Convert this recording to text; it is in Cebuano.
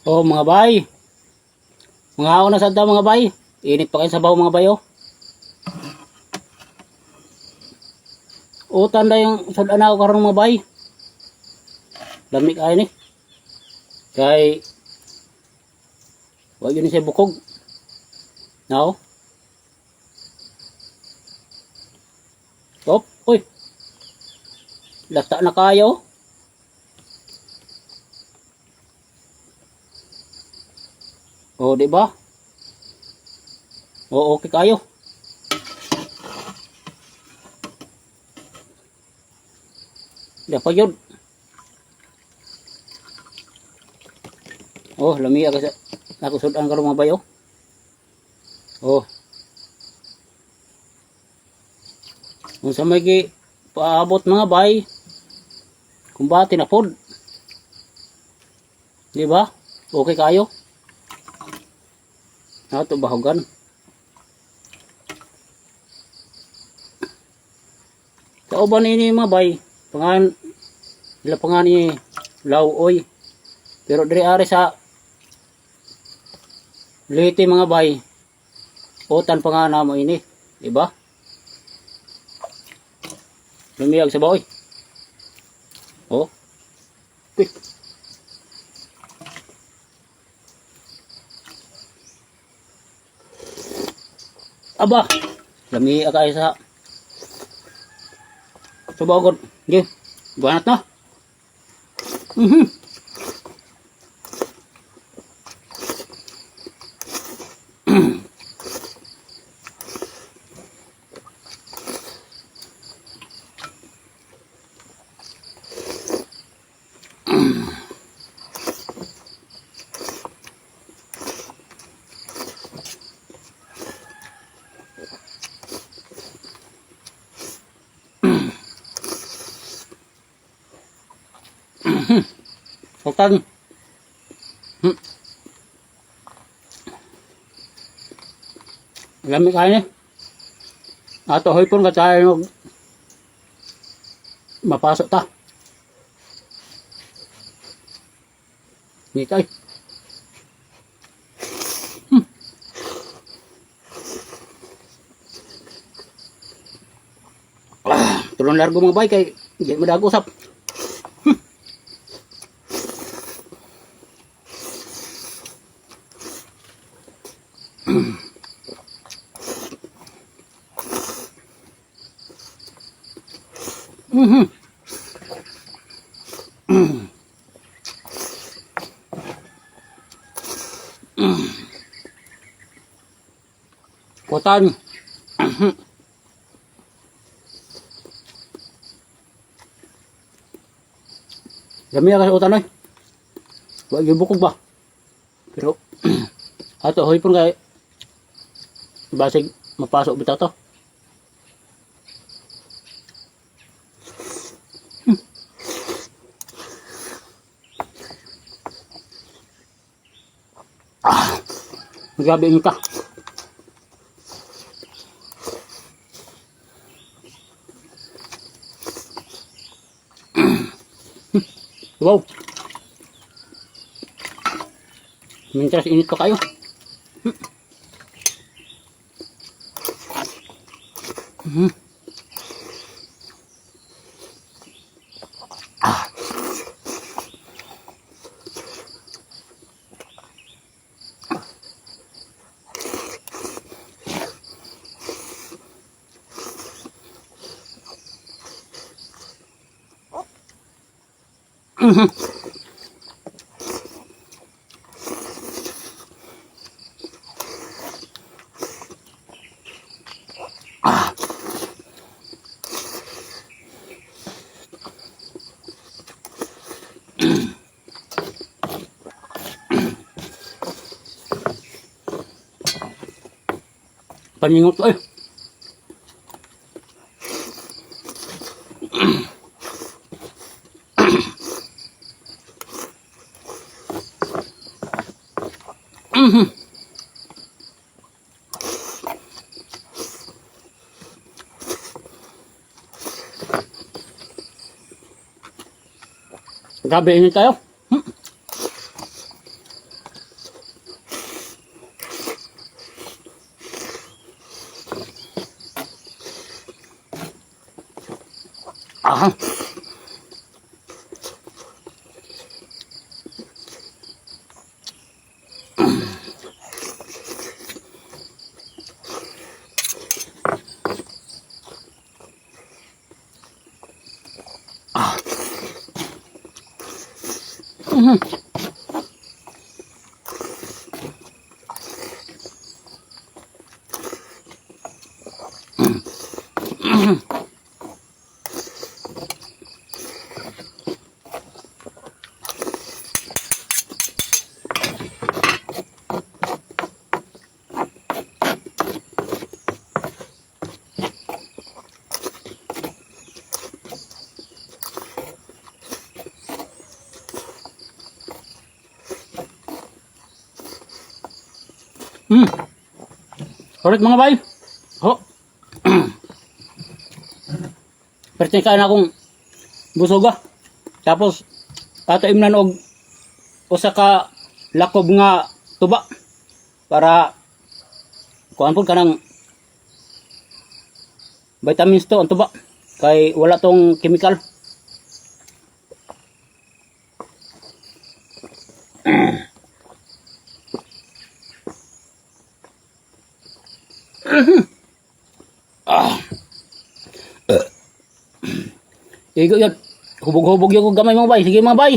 Oh, mga bay. Mga na sad mga bay. Init pa kayo sabaw, mga bay, oh. Utan na yung sudan ako karon, mga bay. Lami kayo ni. Kay wa yun siya bukog. Now. Op, uy. Lata na kayo. Oh, di ba? Oh, okay kayo. Dapat yun. Oh, lami ako sa ako sudan karon, mga bayo. Oh. Unsa may gi paabot, mga bay? Kumbati na pod. Di ba? Okay kayo. Ato bahugan. Sa uban ini, mga bay, pangan ila pangan ni lauoy. Pero diri ari sa Leyte, mga bay, utan pa nga namo ini, di ba? Lumiyag sa baoy. Oh. Uy. Aba, lami kayo sa sabaw god. Sige, banat na. Sultan. Lami kayo ni. Ato hoy ka tayo mapasok ta. Hindi tayo. Ah, tulong largo, mga bay, kay hindi mo usap. Kutan. Dami ka sa utan ay. Wa gyud bukog ba. Pero ato hoy pun kay basig mapasok bitaw to. Ah, grabe ka. Wow. Mientras init pa kayo. Ah. Ah. Paningot ko eh. Grabe, init tayo. Alright, mga bay. Ho. Perti kain akong busog ah. Tapos ato imnan og usa ka lakob nga tuba para kuan pud kanang vitamins to ang tuba kay wala tong chemical. Igo yun. Hubog-hubog yung gamay, mga bay. Sige, mga bay.